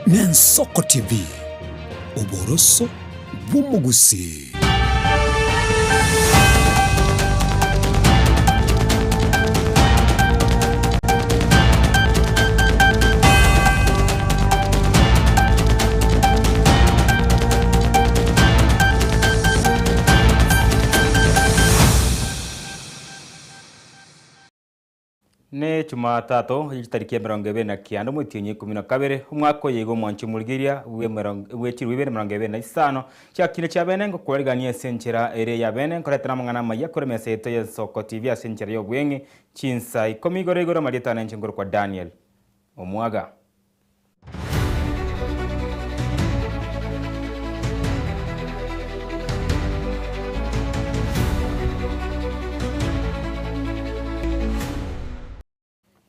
Nensoko TV, oboroso bw'omogusii. Ne Jumatatu chitariki 29 omwetienyi 12 omwaka oyo iga omwanchi omorigeria bwe 2025 chiakire chia bene ngokwarigania ase enchera ere ya bene nkoretera amang'ana amaya kore emesa yaito ya Ensoko TV ase enchera ya obweng'e chinsa ikomi igoro igoro amarieta ane inche nkorokwa Daniel Omwaga.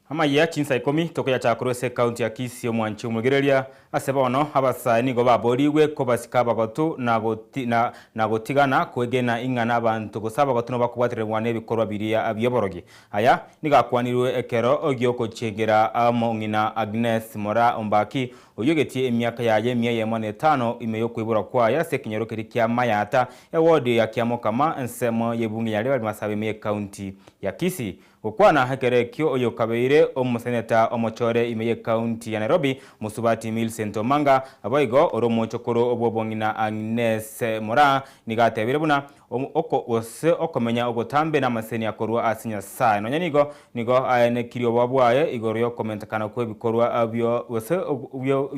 Amayia chinsa ikomi tokoyachaka korwa ase ekaunti ya Kisii omwanchi omoigereria ase bono abasae nigo baborigwe kobasika abagotu na goti na na gotigana kwegena ing'ana abanto gose abagotu nigo bakobwatererwa na ebikorwa biria bioborogi. Aya nigo akwanirwe ekero ogiokochengera omong'ina Agnes Mora Ombaki oyogetie emiaka yaye emia eyemo na etano ime yokoiborwa kwaye ase ekenyoro keria kia Mayata eward ya Kiamokama ensemo y'ebunge ya River Masabe ime y'ekaunti ya Kisii. Gokwana ekero ekio oyokabeire omoseneta omochore ime y'ekaunti ya Nairobi Mosubati Millicent Omanga boigo ore omochokoro obw'obong'ina Agnes Mora nigo atebire buna oko gose okomenya ogotambe n'amaseni akorwa ase Nyasaye. Nonya nigo nigo aenekirie oboa bwaye igoro y'okomentekana kw'ebikorwa bio gose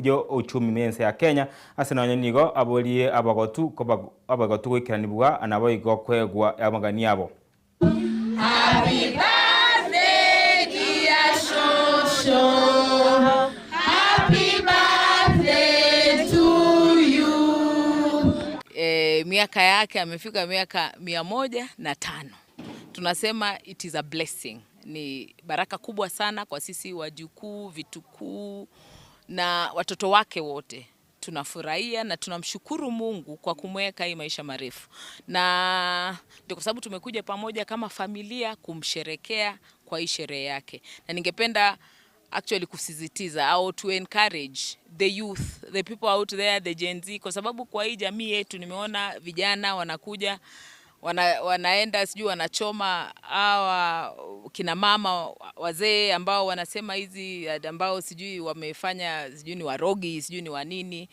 bio uchumi ime y'ense ya Kenya ase nonya nigo aborie abagotu koba abagotu goikeranibwa naboigo kwegwa amagani abo. Happy birthday, dear Shosho. Happy birthday to you. Miaka yake amefika miaka 105. Tunasema it is a blessing. Ni baraka kubwa sana kwa sisi wajukuu, vitukuu na watoto wake wote. Tunafurahia na tunamshukuru Mungu kwa kumweka hii maisha marefu. Na ndio kwa sababu tumekuja pamoja kama familia kumsherekea kwa hii sherehe yake. Na ningependa actually kusisitiza au to encourage the youth, the people out there, the Gen Z, kwa sababu kwa hii jamii yetu nimeona vijana wanakuja wanaenda sijui wanachoma hawa kina mama wazee ambao wanasema hizi ambao sijui wamefanya sijui ni warogi sijui ni wanini.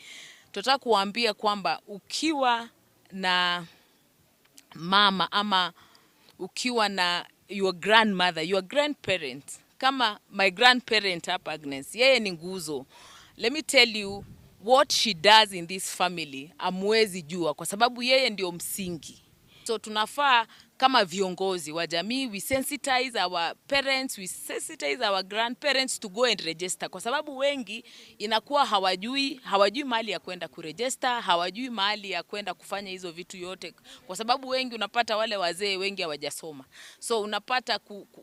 Tunataka kuwaambia kwamba ukiwa na mama ama ukiwa na your grandmother, your grandparent, kama my grandparent hapa Agnes, yeye ni nguzo. Let me tell you what she does in this family, amwezi jua kwa sababu yeye ndio msingi. So tunafaa kama viongozi wa jamii, we sensitize our parents, we sensitize our grandparents to go and register, kwa sababu wengi inakuwa hawajui mahali ya kwenda kuregister, hawajui mahali ya kwenda kufanya hizo vitu yote, kwa sababu wengi unapata wale wazee wengi hawajasoma. So unapata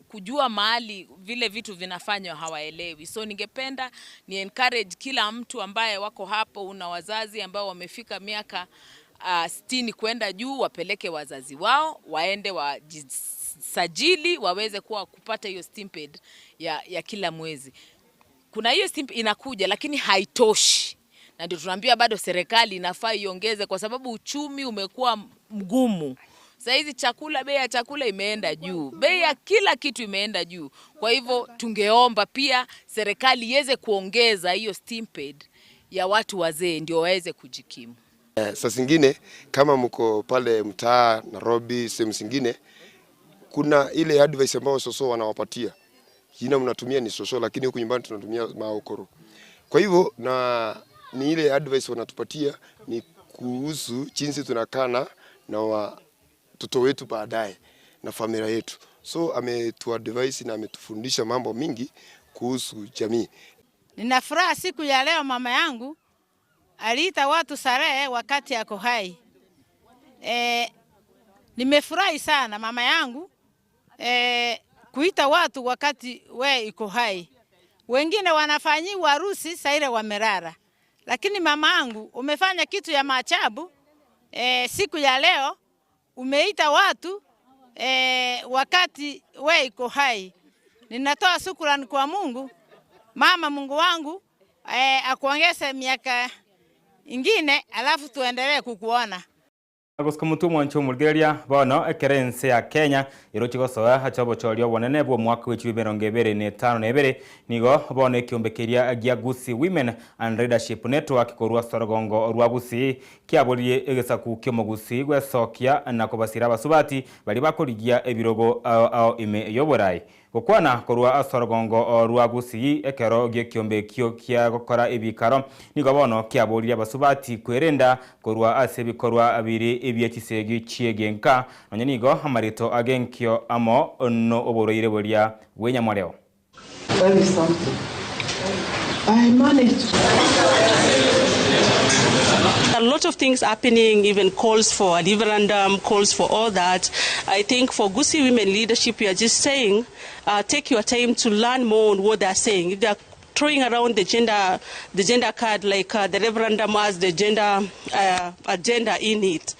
kujua mahali vile vitu vinafanywa hawaelewi. So ningependa ni encourage kila mtu ambaye wako hapo, una wazazi ambao wamefika miaka 60 kwenda juu, wapeleke wazazi wao waende wajisajili waweze kuwa kupata hiyo stipend ya kila mwezi. Kuna hiyo stipend inakuja lakini haitoshi, na ndio tunaambia bado serikali inafaa iongeze kwa sababu uchumi umekuwa mgumu. Sasa hizi chakula, bei ya chakula imeenda juu, bei ya kila kitu imeenda juu. Kwa hivyo tungeomba pia serikali iweze kuongeza hiyo stipend ya watu wazee ndio waweze kujikimu. Saa zingine kama mko pale mtaa Nairobi, sehemu zingine, kuna ile advice ambayo soso wanawapatia. Jina mnatumia ni soso, lakini huku nyumbani tunatumia maokoro. Kwa hivyo na ni ile advice wanatupatia ni kuhusu jinsi tunakaa na watoto wetu baadaye na familia yetu. So ametuadvise na ametufundisha mambo mingi kuhusu jamii. Nina furaha siku ya leo, mama yangu aliita watu starehe wakati ako hai. Nimefurahi sana mama yangu kuita watu wakati we iko hai. Wengine wanafanyiwa harusi saire wamerara. Lakini mama yangu umefanya kitu ya maajabu. Siku ya leo umeita watu wakati we iko hai. Ninatoa shukrani kwa Mungu. Mama Mungu wangu akuongeze miaka ingine, alafu tuendelee kukuona. Agosika mutumwa ncho mulgeria bono ekerense ya Kenya irochigosoa hachobochorio bonene bwo mwaka w'2025 nigo bono ekiombekeria gia Gusii Women and Leadership Network korwa sorogongo rwa Gusii kiaborie egesaku kiomogusi gwesokia na kobasira abasubati bari bakorigia ebirogo ao ime yoborai gokwana korwa asorogongo rwa Gusii ekero giekiombekio kia gokora ebikaro nigo bono kiaboria abasubati kwerenda korwa ase bikorwa abiri ebyekisegi chiegenka nonye nigo amarito agenkio amo no oboroire boria bwenyamoreo. There is something I managed. A lot of things happening, even calls for a referendum, calls for all that. I think for Gusii Women Leadership, we are just saying, take your time to learn more on what they are saying. If they are throwing around the gender card, like the referendum has the gender agenda in it,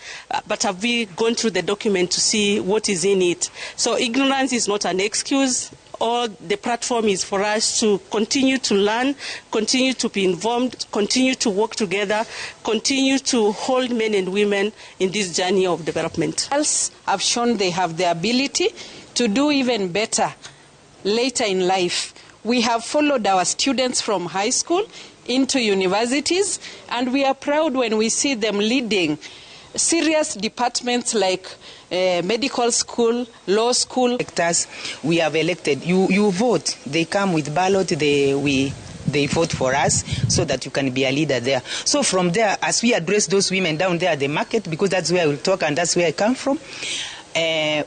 but have we gone through the document to see what is in it? So ignorance is not an excuse. All the platform is for us to continue to learn, continue to be involved, continue to work together, continue to hold men and women in this journey of development. Girls have shown they have the ability to do even better later in life. We have followed our students from high school into universities, and we are proud when we see them leading serious departments like medical school, law school. We have elected. You vote. They come with ballot. They vote for us so that you can be a leader there. So from there, as we address those women down there at the market, because that's where I will talk and that's where I come from,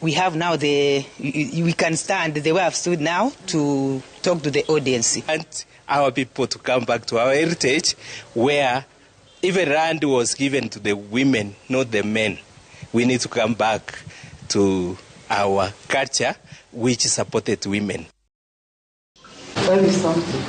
we have now we can stand the way I've stood now to talk to the audience. And our people to come back to our heritage, where even land was given to the women, not the men. We need to come back to our culture, which supported women. There is something.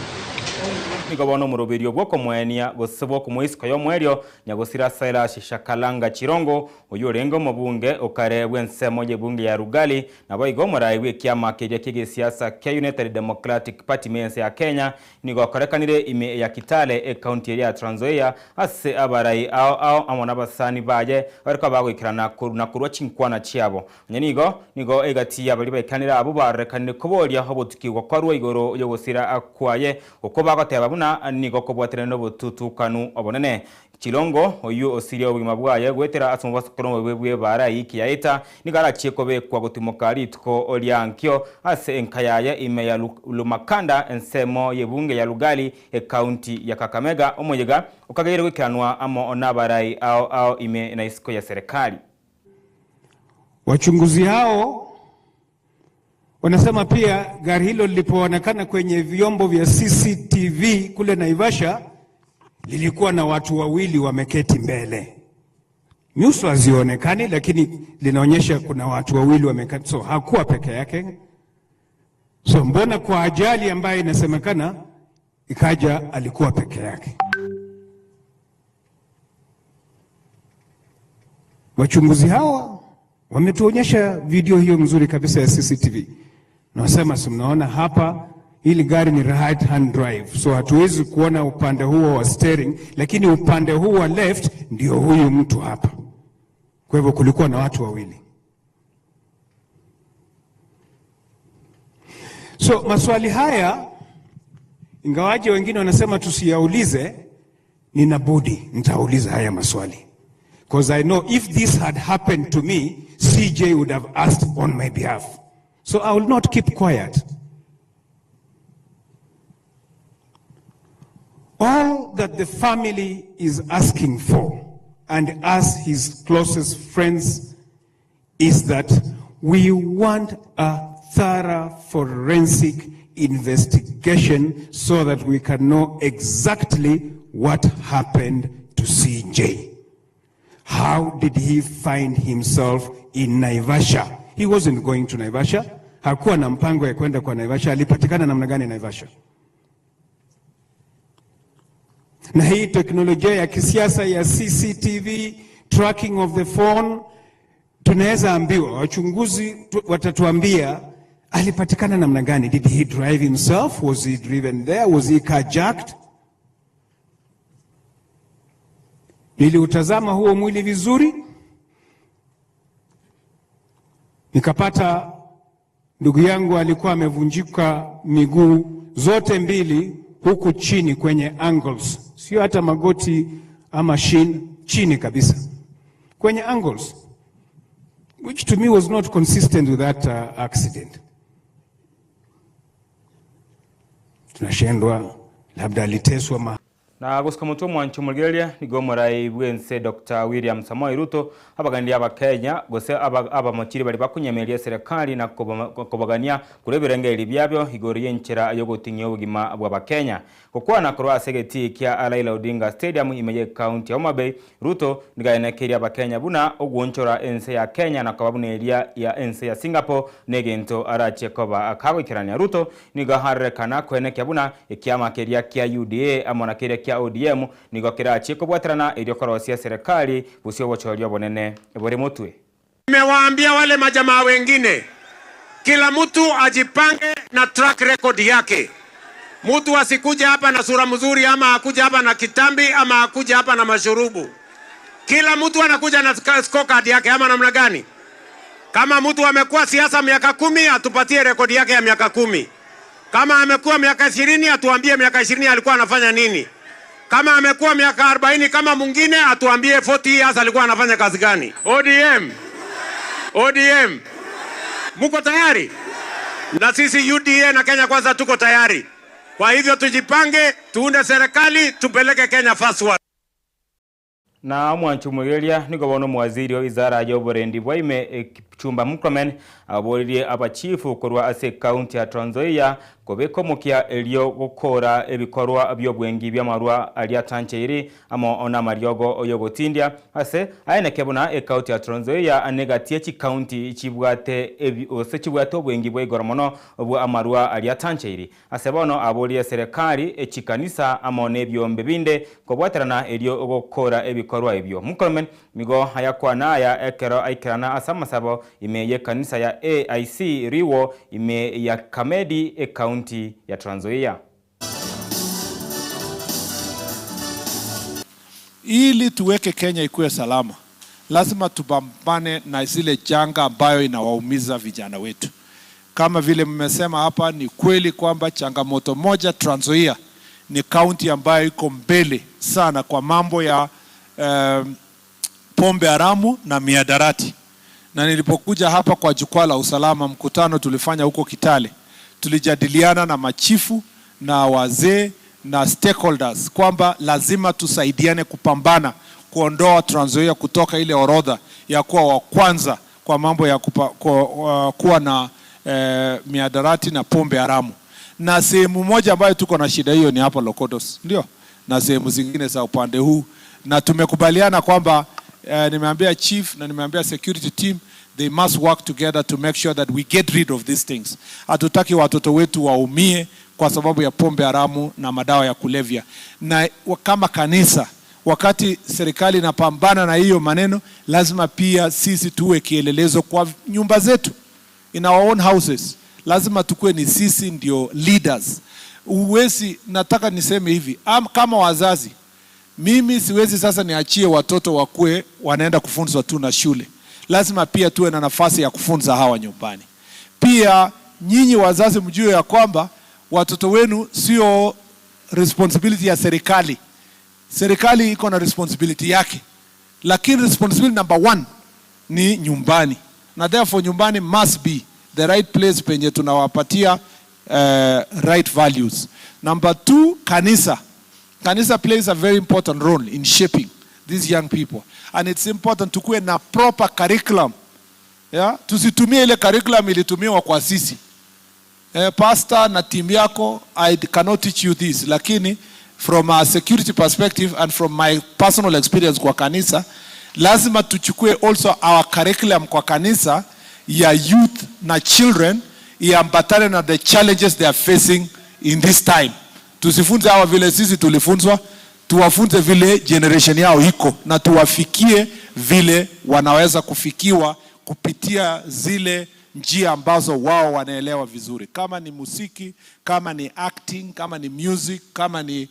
Nigo bono murubirio bwoko mwenia gosebo kumwisiko yo mwerio nyagosira Silas Shakalanga Chirongo oyo rengo mobunge okare bwensemo je bunge ya Rugali na boigo morai we kiama keje kige siasa kia United Democratic Party mense ya Kenya nigo akorekanire ime ya Kitale e county ya Trans Nzoia ase abarai ao amona basani baje bariko bagwikirana na kurwa chinkwana chiabo nyanigo nigo egati abali baikanira abo barekanire koboria hobutukirwa kwarwa igoro yo gosira akwaye uko bagoteba buna nigo kobwatere no bututukanu obonene Chilongo oyu osiria obugima bwaye gwetera asomba sokoro bwe bara iki yaita nigarachie kobekwa gutimoka ritko olyankio ase enkayaye ime ya Lumakanda ensemo yebunge ya Lugali e county ya Kakamega omoyega ukagere gwikiranwa amo onabarai ao ime na isiko ya serikali. Wachunguzi hao wanasema pia gari hilo lilipoonekana kwenye vyombo vya CCTV kule Naivasha lilikuwa na watu wawili wameketi mbele. Nyuso hazionekani lakini linaonyesha kuna watu wawili wameketi. So hakuwa peke yake. So mbona kwa ajali ambayo inasemekana ikaja alikuwa peke yake? Wachunguzi hawa wametuonyesha video hiyo mzuri kabisa ya CCTV. Nasema si mnaona hapa hili gari ni right hand drive. So hatuwezi kuona upande huo wa steering, lakini upande huo wa left ndio huyu mtu hapa. Kwa hivyo kulikuwa na watu wawili. So maswali haya ingawaje wengine wanasema tusiyaulize, nina budi nitauliza haya maswali. Because I know if this had happened to me, CJ would have asked on my behalf. So I will not keep quiet. All that the family is asking for, and us, his closest friends, is that we want a thorough forensic investigation so that we can know exactly what happened to CJ. How did he find himself in Naivasha? He wasn't going to Naivasha. Hakuwa na mpango ya kwenda kwa Naivasha. Alipatikana namna gani Naivasha? Na hii teknolojia ya kisiasa ya CCTV, tracking of the phone, tunaweza ambiwa, wachunguzi watatuambia alipatikana namna gani. Did he drive himself? Was he driven there? Was he carjacked? Niliutazama huo mwili vizuri, nikapata ndugu yangu alikuwa amevunjika miguu zote mbili huku chini kwenye ankles, sio hata magoti ama shin, chini kabisa kwenye ankles, which to me was not consistent with that accident. Tunashendwa labda aliteswa. Na gusika mutwe mwancho muligereria nigo murai bwense Dr. William Samoei Ruto abagandia aba Kenya gose abamochiri bari bakunyemeria serikali na kobagania kureberengeri byabyo igoro yenchera yo gotinya obugima bwa Bakenya kokwana korwa asegeti kia Raila Odinga Stadium imeye county ya Homa Bay. Ruto nigaenekeria abakenya buna oguonchora ense ya Kenya na kababuneria ya ense ya Singapore negento arache koba akagoikerania. Ruto nigaharekana kwenekia buna ekiama keria kia UDA amona keria kia ODM nigo kirachi kubwaterana iryo korosia serikali busio bochorio bonene ebore mutwe. Nimewaambia wale majamaa wengine, kila mtu ajipange na track record yake. Mtu asikuja hapa na sura mzuri ama akuja hapa na kitambi ama akuja hapa na mashurubu. Kila mtu anakuja na scorecard yake ama namna gani? Kama mtu amekuwa siasa miaka 10 atupatie rekodi yake ya miaka 10. Kama amekuwa miaka 20 atuambie miaka 20 alikuwa anafanya nini. Kama amekuwa miaka 40 kama mwingine atuambie 40 years alikuwa anafanya kazi gani. ODM. ODM. Muko tayari? Na sisi UDA na Kenya Kwanza tuko tayari. Kwa hivyo tujipange, tuunde serikali, tupeleke Kenya first world. Na mwanchu mugeria niko bono mwaziri wa wizara ya oborendi bwaime Kipchumba Murkomen aboririe abachifu korwa ase county ya Trans Nzoia kobeko mukia elio gukora ebikorwa byobwengi byamarwa aliatancheiri ama ona mariogo oyogotindia ase aene kebuna e county ya Trans Nzoia anegatie chi county chibwate ose chibwate obwengi bwa mono obwa amarwa aliatancheiri ase bono aborie serikali echikanisa ama nebyombe binde kobwaterana elio gukora ebikorwa ebyo. Murkomen migo hayakwa naya ekero aikerana asamasabo ime ye kanisa ya AIC Riwo ime ya Kamedi e county ya Trans Nzoia. Ili tuweke Kenya ikuwe salama, lazima tupambane na zile janga ambayo inawaumiza vijana wetu. Kama vile mmesema hapa, ni kweli kwamba changamoto moja, Trans Nzoia ni county ambayo iko mbele sana kwa mambo ya pombe haramu na miadarati. Na nilipokuja hapa kwa jukwaa la usalama, mkutano tulifanya huko Kitale, tulijadiliana na machifu na wazee na stakeholders kwamba lazima tusaidiane kupambana kuondoa Trans Nzoia kutoka ile orodha ya kuwa wa kwanza kwa mambo ya kuwa na miadarati na pombe haramu. Na sehemu moja ambayo tuko na shida hiyo ni hapa Lokodos, ndio, na sehemu zingine za upande huu. Na tumekubaliana kwamba nimeambia chief na nimeambia security team, they must work together to make sure that we get rid of these things. Hatutaki watoto wetu waumie kwa sababu ya pombe haramu na madawa ya kulevya. Na kama kanisa, wakati serikali inapambana na hiyo maneno, lazima pia sisi tuwe kielelezo kwa nyumba zetu, in our own houses. Lazima tukue ni sisi ndio leaders. Uwezi, nataka niseme hivi, kama wazazi, mimi siwezi sasa niachie watoto wakue wanaenda kufunzwa tu na shule. Lazima pia tuwe na nafasi ya kufunza hawa nyumbani. Pia nyinyi wazazi mjue ya kwamba watoto wenu sio responsibility ya serikali. Serikali iko na responsibility yake, lakini responsibility number 1 ni nyumbani. Na therefore nyumbani must be the right place penye tunawapatia right values. Number 2, kanisa. Kanisa plays a very important role in shaping these young people. And it's important to kuwe na proper curriculum. Yeah? Tusitumie ile curriculum ilitumiwa kwa sisi. Pastor na team yako, I cannot teach you this. Lakini from a security perspective and from my personal experience kwa kanisa, lazima tuchukue also our curriculum kwa kanisa ya youth na children iambatane na the challenges they are facing in this time. Tusifunze hawa vile sisi tulifunzwa, tuwafunze vile generation yao iko na tuwafikie vile wanaweza kufikiwa kupitia zile njia ambazo wao wanaelewa vizuri. Kama ni muziki, kama ni acting, kama ni music, kama ni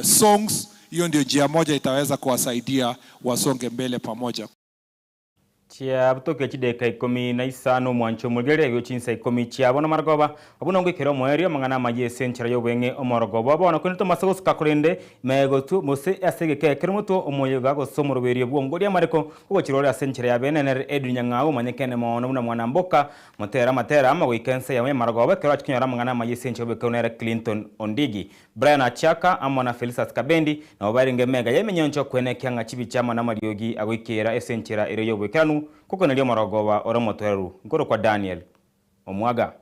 songs, Hiyo ndio njia moja itaweza kuwasaidia wasonge mbele pamoja. Chiabutoke chideka 15 mwancho mulgere gyo chinsa 10 chiabona margoba abuna ngwikero moerio mangana maye senchera yobwenge omorogoba bona kunito masogo sukakurende megotu mose asege ke kermuto omoyoga gosomoroberio bwongoria mareko kugochirore asenchera ya benene Edwin Nyang'ao manyekene mono buna mwana mboka motera matera ama goikense ya margoba kero achikinyora mangana maye senchera bekonere Clinton Ondigi Brian Achaka amona Felicitas Kabendi na obaringe mega yemenyoncho kwene kyanga chibichama na mariogi agoikera esenchera ere yobwekeranu kuko nalio marogoba oromotweru nkoro kwa Daniel Omwaga.